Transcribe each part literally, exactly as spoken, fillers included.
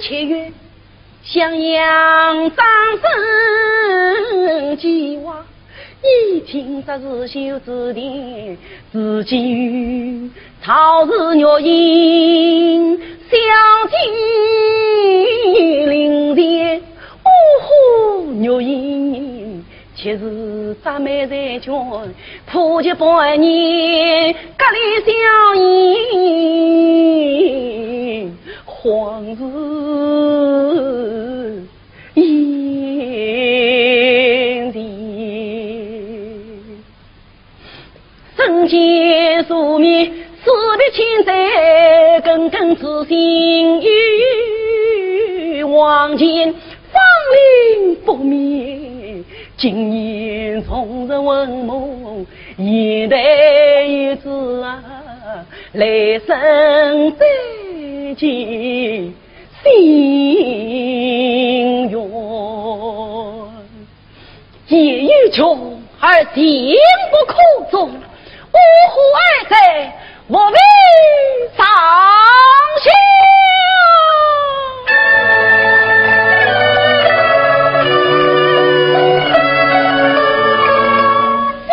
开月向阳张生计划，以今朝是修之年，自己朝时月影相见灵前，哦吼，月影 却是遮面在圈，破及半年，隔离相迎，荒时眼前。 身兼数面，势必千载，耿耿之心于黄泉，芳龄不灭，今夜重入坟墓，夜待有知啊，来生再见心愿。 夜已穷而情不可终，呜呼哀哉，莫为长啸。小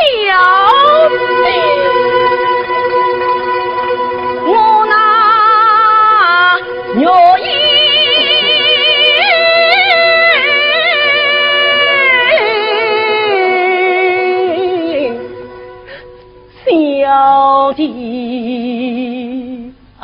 姐，我那 月影小姐啊。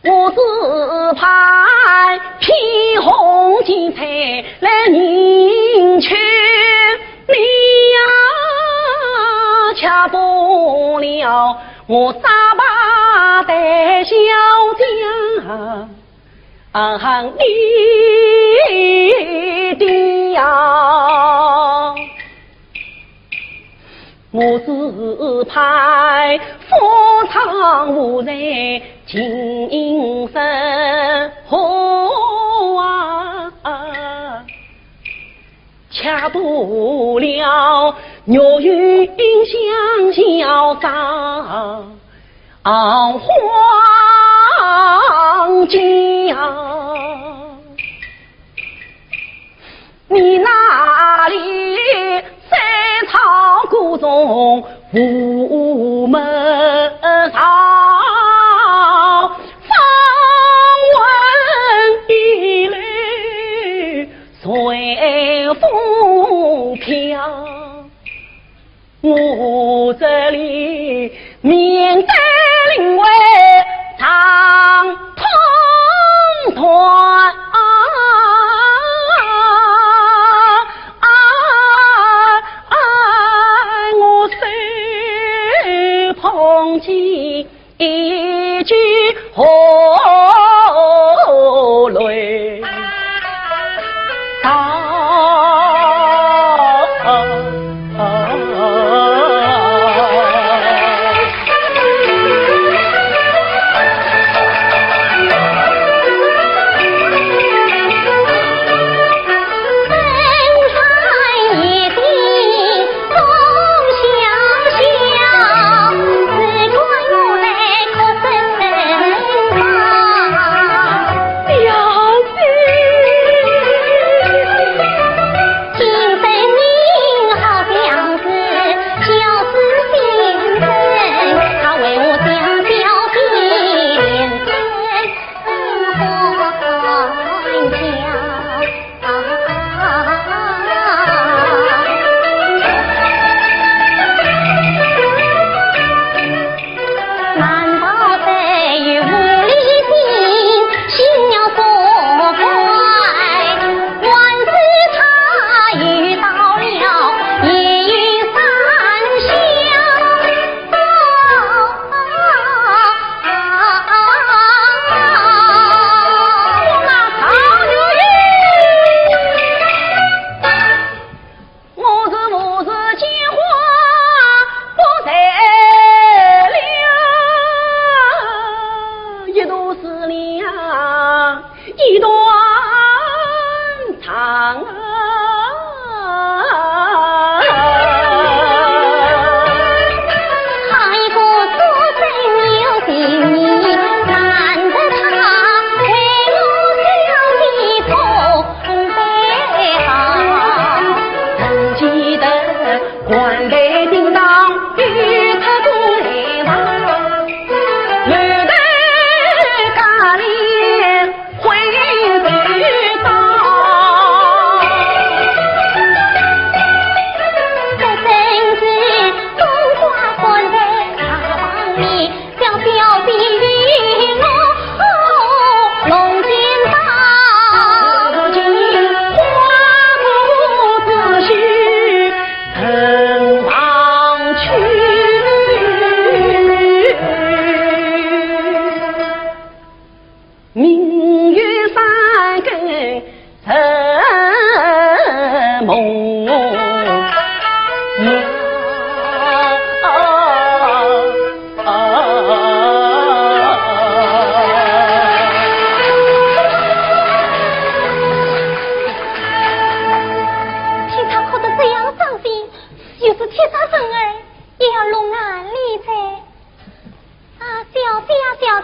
我只盼披红巾彩来迎娶你呀，却不料我傻白待小姐啊，你的呀。 我只盼夫唱妇随琴声和啊，却不料月影香消照黄泉。 你那里山草谷中无门草，访问一路随风飘。 我这里面对林外长痛断，我手捧起 一句何泪到。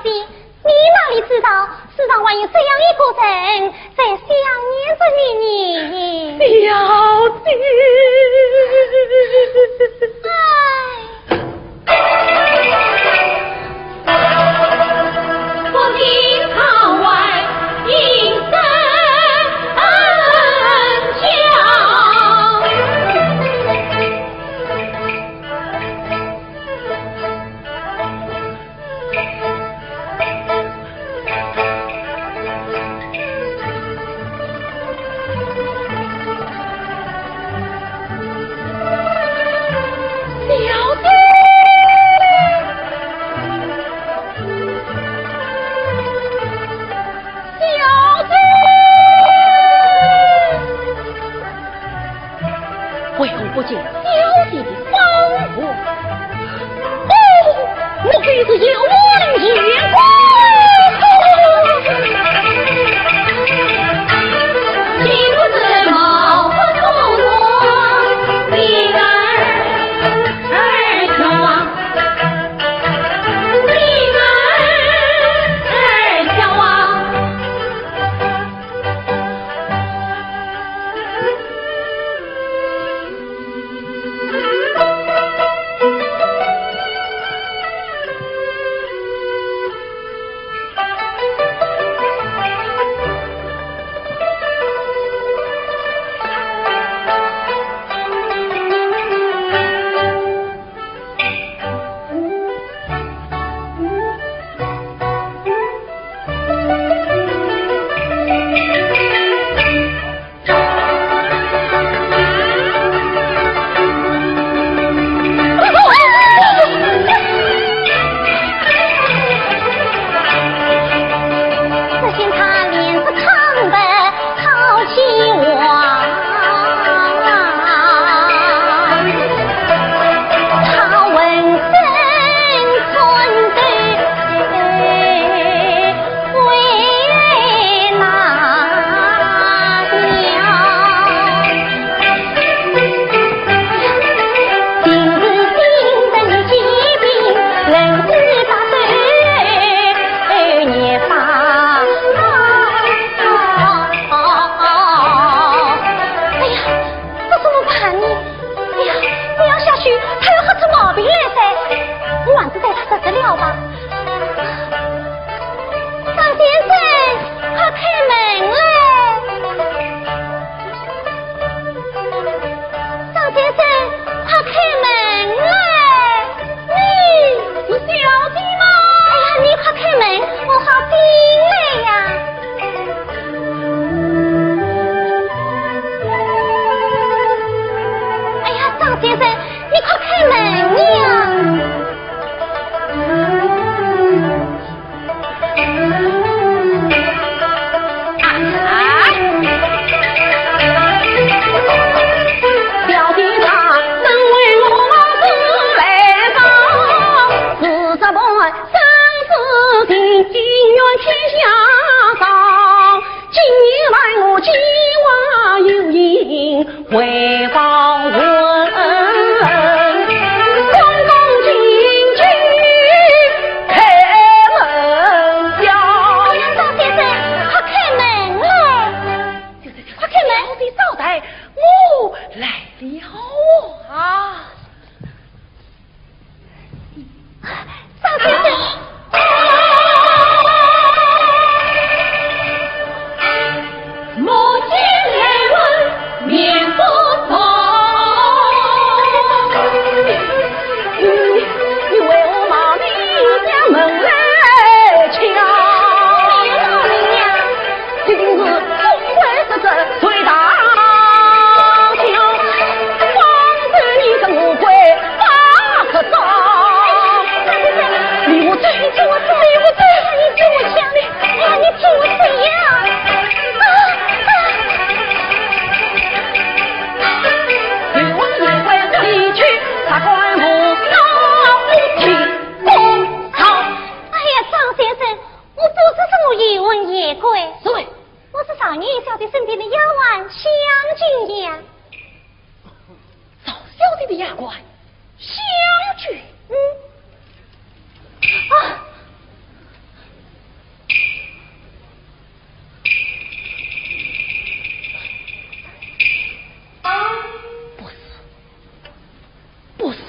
你哪里知道，世上还有这样一个人在想念着你呢？小姐。哎。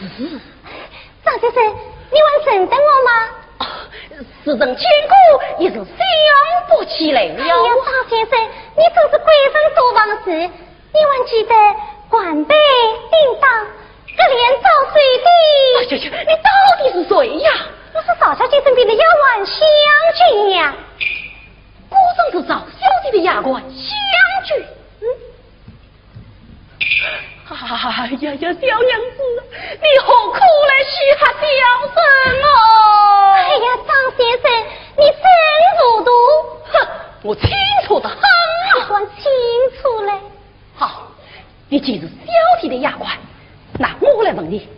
是。张先生，你还认得我吗？哦，时常见过，一时想不起来了。哎呀，张先生，你真是贵人多忘事。你还记得簪杯、铃铛、隔帘招水的？哎呀呀，你到底是谁呀？我是赵小姐身边的丫鬟香君呀。果真是赵小姐的丫鬟香君。嗯。哎呀呀，小娘子，你何苦来戏吓小生哦？哎呀，张先生，你真糊涂。哼，我清楚得很啊。你还清楚嘞？好，你既是小姐的丫鬟，那我来问你，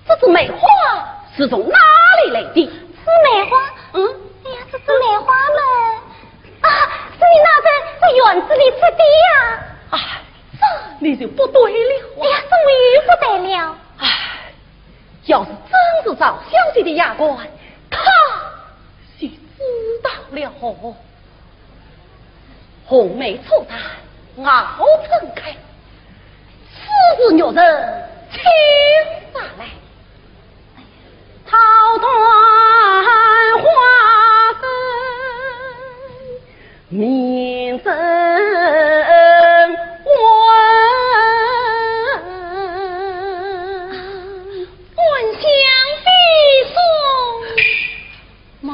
这枝梅花是从哪里来的？枝梅花？嗯？哎呀，这枝梅花嘛，啊，是你拿在这园子里摘的呀。啊，这你就不对了啊。哎呀，怎么又不对了？哎，要是真是赵小姐的丫鬟，她就知道了。 红梅初展，熬春开，此事若成，请上来。桃断花开，明争暗，暗香飞送 梦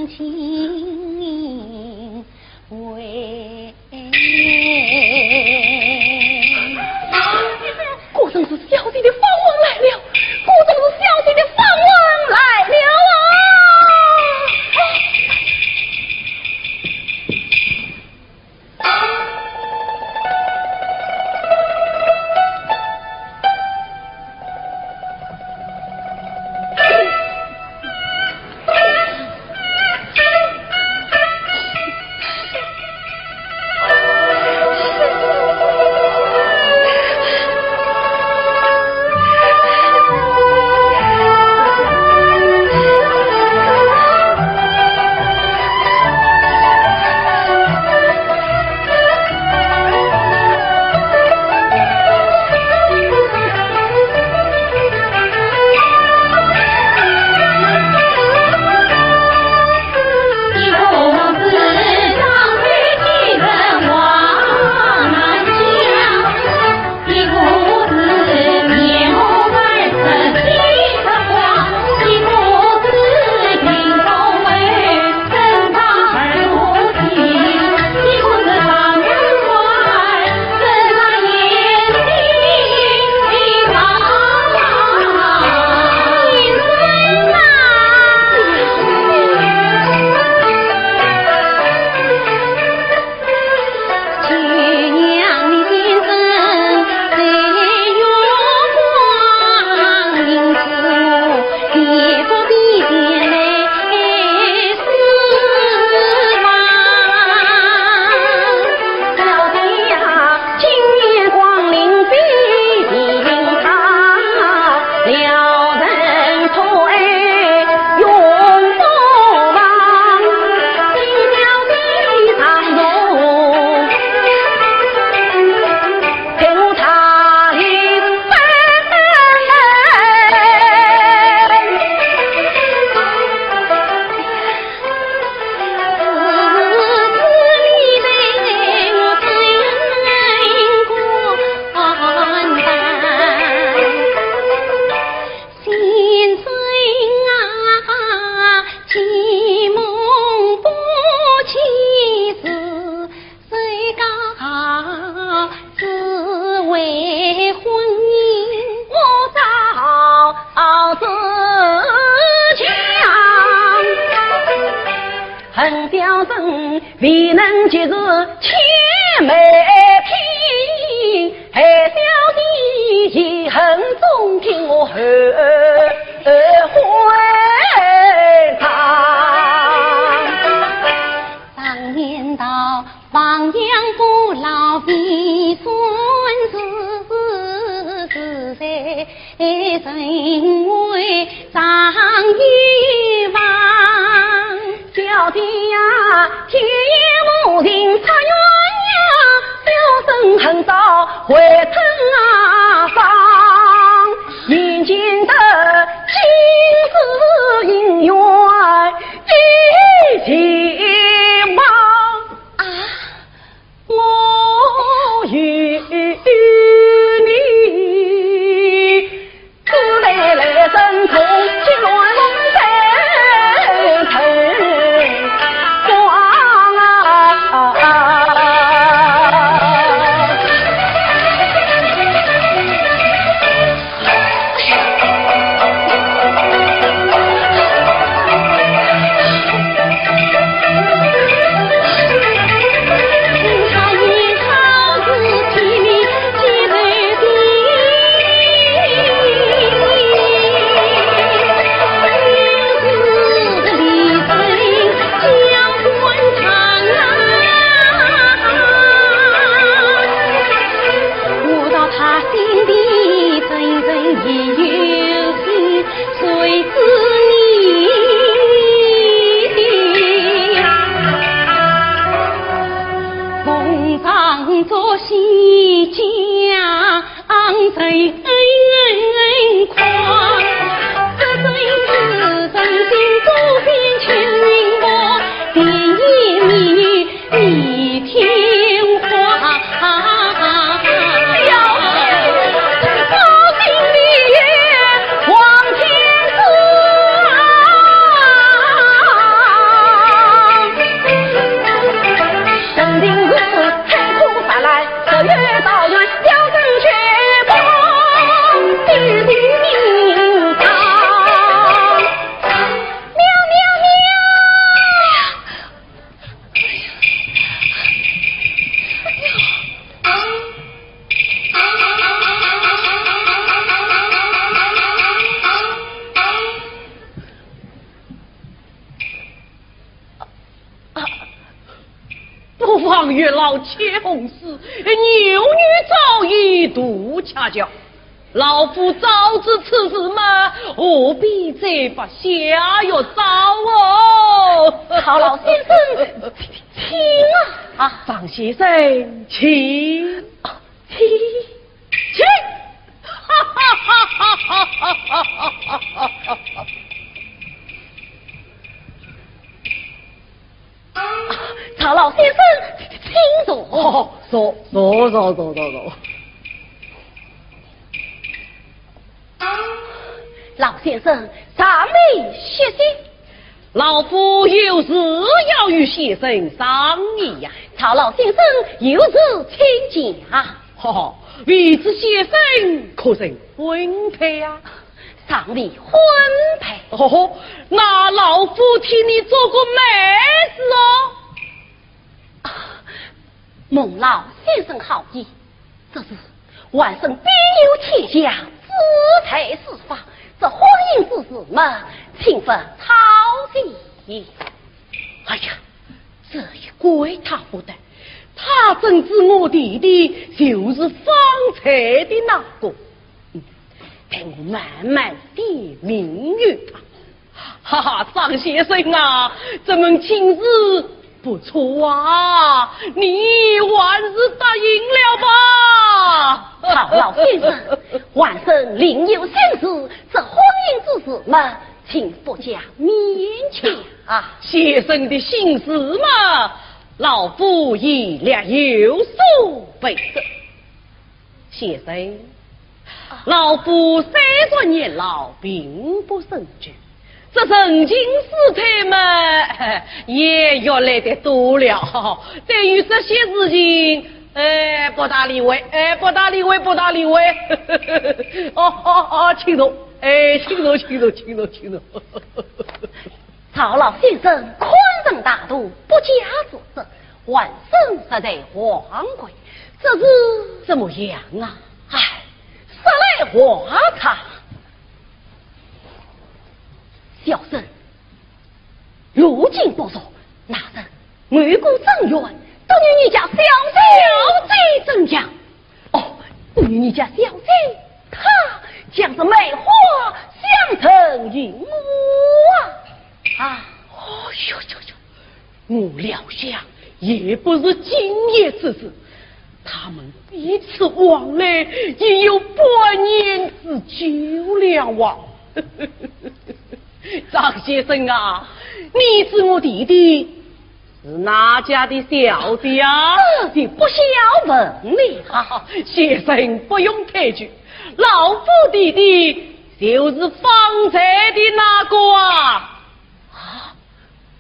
境回。果真是小姐的芳魂来了，果真是小姐的芳魂来了啊！回头望，眼前的金枝银元一齐望。啊，我与你，只为来生同结乱龙飞头光啊。 我道他心地真诚，也有心，谁知你逢场作戏，将人宽。这真是人心不变，求人和，甜言蜜语 蜜天花。小姐，小心你黄天子啊！人定是黑苦发来，十月到月要等雪光，地地名堂。喵，喵，喵！ 不妨月老牵红丝，牛女早已渡恰桥。 老夫早知此事嘛，何必再把下药招哦？曹老先生，请啊！啊，张先生，请。啊，请。请。哈哈哈哈哈哈哈哈哈哈！ 曹老先生，请坐。哦，坐，坐，坐，坐，坐，坐。老先生，尚未歇息。老夫有事要与先生商议呀。曹老先生，有事请讲。哈哈，未知先生可曾婚配呀？ 尚未婚配。哦，那老夫替你做个媒子哦。啊，蒙老先生好意，只是晚生必有天下，志在四方，这婚姻之事嘛，请勿操心。哎呀，这也怪他不得，他怎知我弟弟就是方才的那个。 待我慢慢点名于他。哈哈，张先生啊，这门亲事不错啊，你还是答应了吧。曹老先生，晚生另有心事，这婚姻之事嘛，请不加勉强。先生的心事嘛，老夫已略有所备。 先生，老夫虽然年老，并不生趣，这成亲事体嘛，也越来越多了。对于这些事情，哎，不大理会，哎，不大理会，不大理会。哦，哦，哦，请坐，哎，请坐，请坐，请坐，请坐。 曹老先生宽宏大度，不假思索，晚生实在惶恐，这是怎么样啊？唉，说来话长。小生路径不熟，哪能 我顾正远，都与你家小姐，小姐怎样？哦，我与你家小姐，她将这梅花相赠于我啊！啊，哦哟哟哟，我料想也不是今夜之事，她他们彼此往来已有半年之久了啊。张先生啊，你知我弟弟是哪家的小姐啊？这就不消问你了。先生不用抬举，老夫弟弟就是方才的那个啊。啊，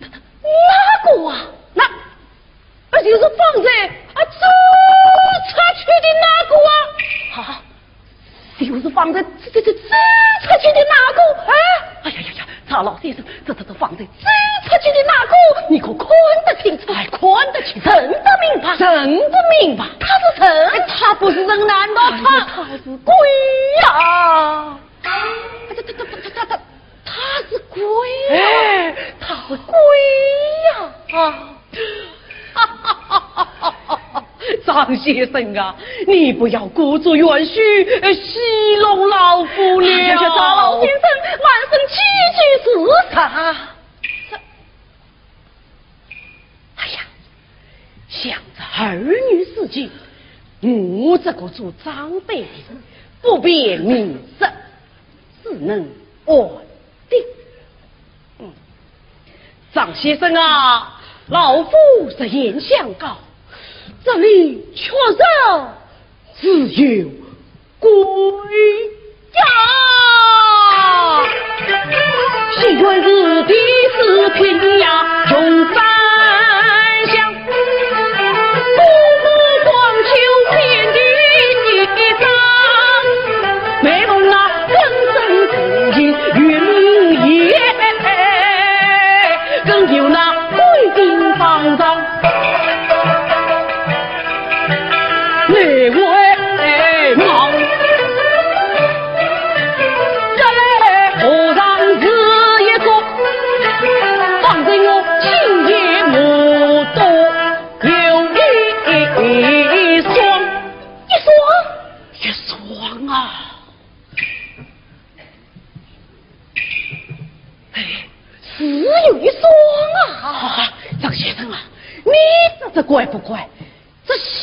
那，那个啊？那，那就是方才啊走出去的那个啊？啊，就是方才这，这，这走出去的那个？哎，哎呀呀呀，曹老先生，这，这，这方才走出去的那个，你可看得清楚？哎，看得清楚。认得明白？认得明白。他是人？哎，他不是人，难道他，哎呀，他是鬼呀？哎，他，他，他，他，他，他是鬼呀！哎，他是鬼呀！啊！张先生啊，你不要故作玄虚，呃，戏弄老夫了。哎呀，张老先生，晚生几句自杀。这，哎呀，想着儿女事情，我这个做长辈的不便明说，只能安定。嗯，张先生啊，老夫实言相告，这里确实自有鬼呀！戏院是地势平呀，雄山乡，姑母光秀天地上，梅凤啊，更胜同心云也，更有那鬼丁方丈。 你为忙，这来和尚是一个，反正我亲眼目睹有一双。一双？一双啊！哎，是有一双啊！啊，张先生啊，你说这怪不怪？ 这戏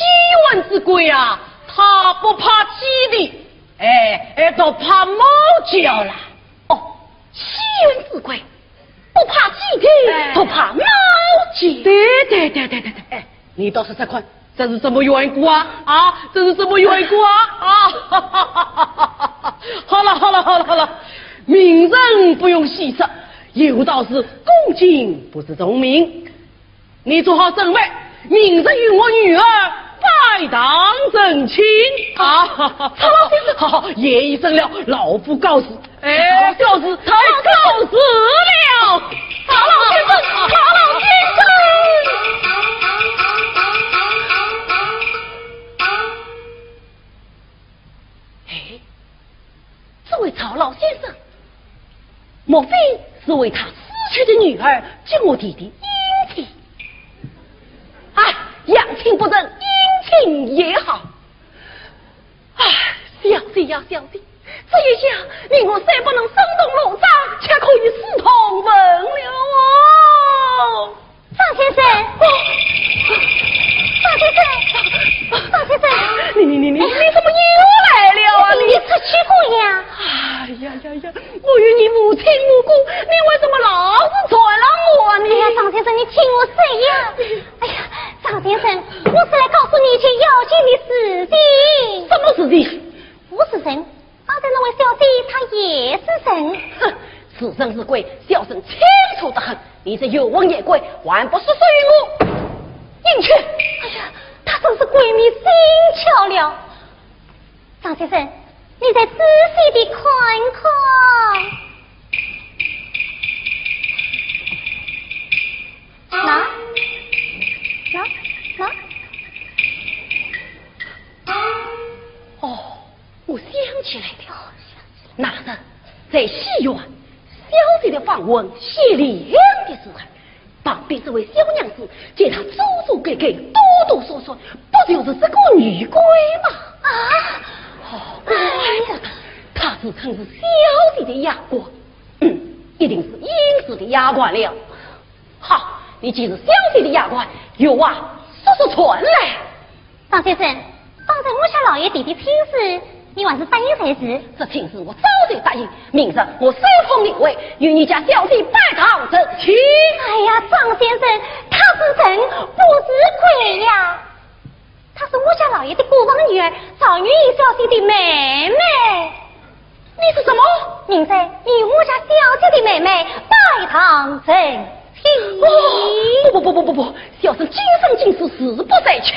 院之鬼啊，他不怕鸡的，哎，哎，倒怕猫叫了。哦，戏院之鬼，不怕鸡的，哎，倒怕猫叫。对，对，对，对，对，对。哎，你倒是说说看，这是什么缘故啊？啊，这是什么缘故啊？啊，好了，好了，好了，好了，名人不用细说，有道是恭敬不如从命。 你做好准备，明日与我女儿拜堂成亲啊！曹老先生，好，好，夜已深了，老夫告辞。哎，告辞，哎，告辞了。曹老先生，曹老先生。哎，这位曹老先生， 莫非是为他死去的女儿给我弟弟姻亲？哎，阳亲不成，阴亲也好。哎，小姐呀，小姐，这一下你我虽不能生同炉灶，却可以死同坟了哦。 张先生，张先生，张先生，你，你，你，你，你怎么又来了啊？你出去过呀？哎呀呀呀，我与你无亲无故，你为什么老是缠了我呢？哎呀，张先生，你听我说呀。哎呀，张先生，我是来告诉你一件要紧的事情。什么事情？我是人， 方才那位小姐，她也是人。哼，是人是鬼，小生清楚得很。你这游魂野鬼，还不速速与我进去！哎呀，她真是鬼迷心窍了。张先生，你再仔细地看看。那，那，那。哦， 我想起来了，那日在戏院，小姐的访问谢灵的时候，旁边这位小娘子见她做做给给，哆哆嗦嗦，不就是这个女鬼吗？啊！哦，怪不得，她自称是小姐的丫鬟，嗯，一定是阴司的丫鬟了。好，你既是小姐的丫鬟，有话速速传来。张先生，我家老爷提的亲事，你还是答应才是。这亲事我早就答应，明日我收封灵位，与你家小姐拜堂成亲。哎呀，张先生，她是人，不是鬼呀。她是我家老爷的姑房女儿，赵玉英小姐的妹妹。你说什么？明日你与我家小姐的妹妹拜堂成亲。哦，不不不不不不，小生今生今世誓不再娶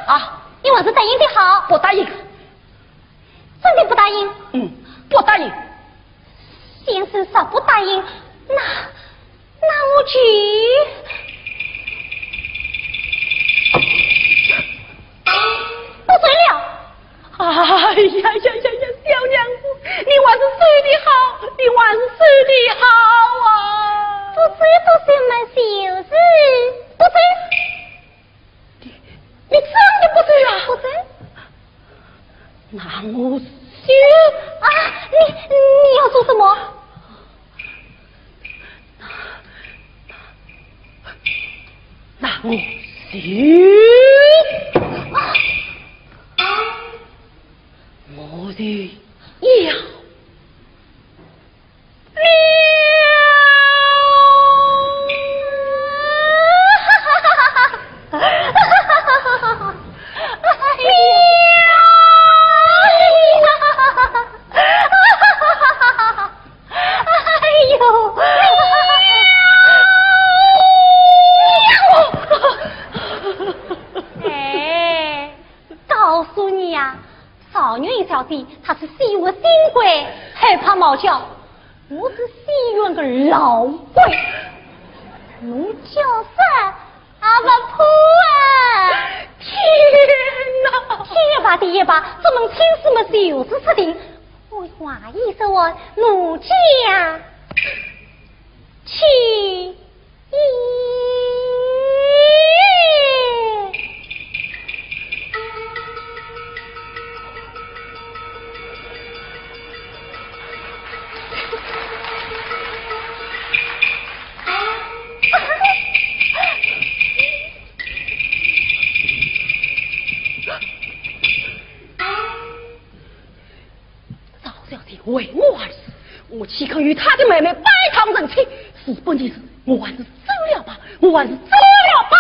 啊！啊，你还是答应的好。不答应。真的不答应？嗯，不答应。先生说不答应，那，那我就……不准了。哎呀呀呀呀，小娘子，你还是收的好，你还是收的好啊！不收不收嘛，就是不收。你，你真的不收啊？不收。那我收。啊，你，你要做什么？那我收。啊，我就要。哎，告诉你呀， 赵玉英小姐，她是西域新贵，害怕猫叫，我是西域个老鬼，侬叫啥也勿怕啊！天哪！天也罢，地也罢，这门亲事嘛就是此定，我话已说完，奴家去。 赵小姐为我而死，我岂肯与她的妹妹拜堂成亲？事不宜迟，我还是走了吧，我还是走了吧。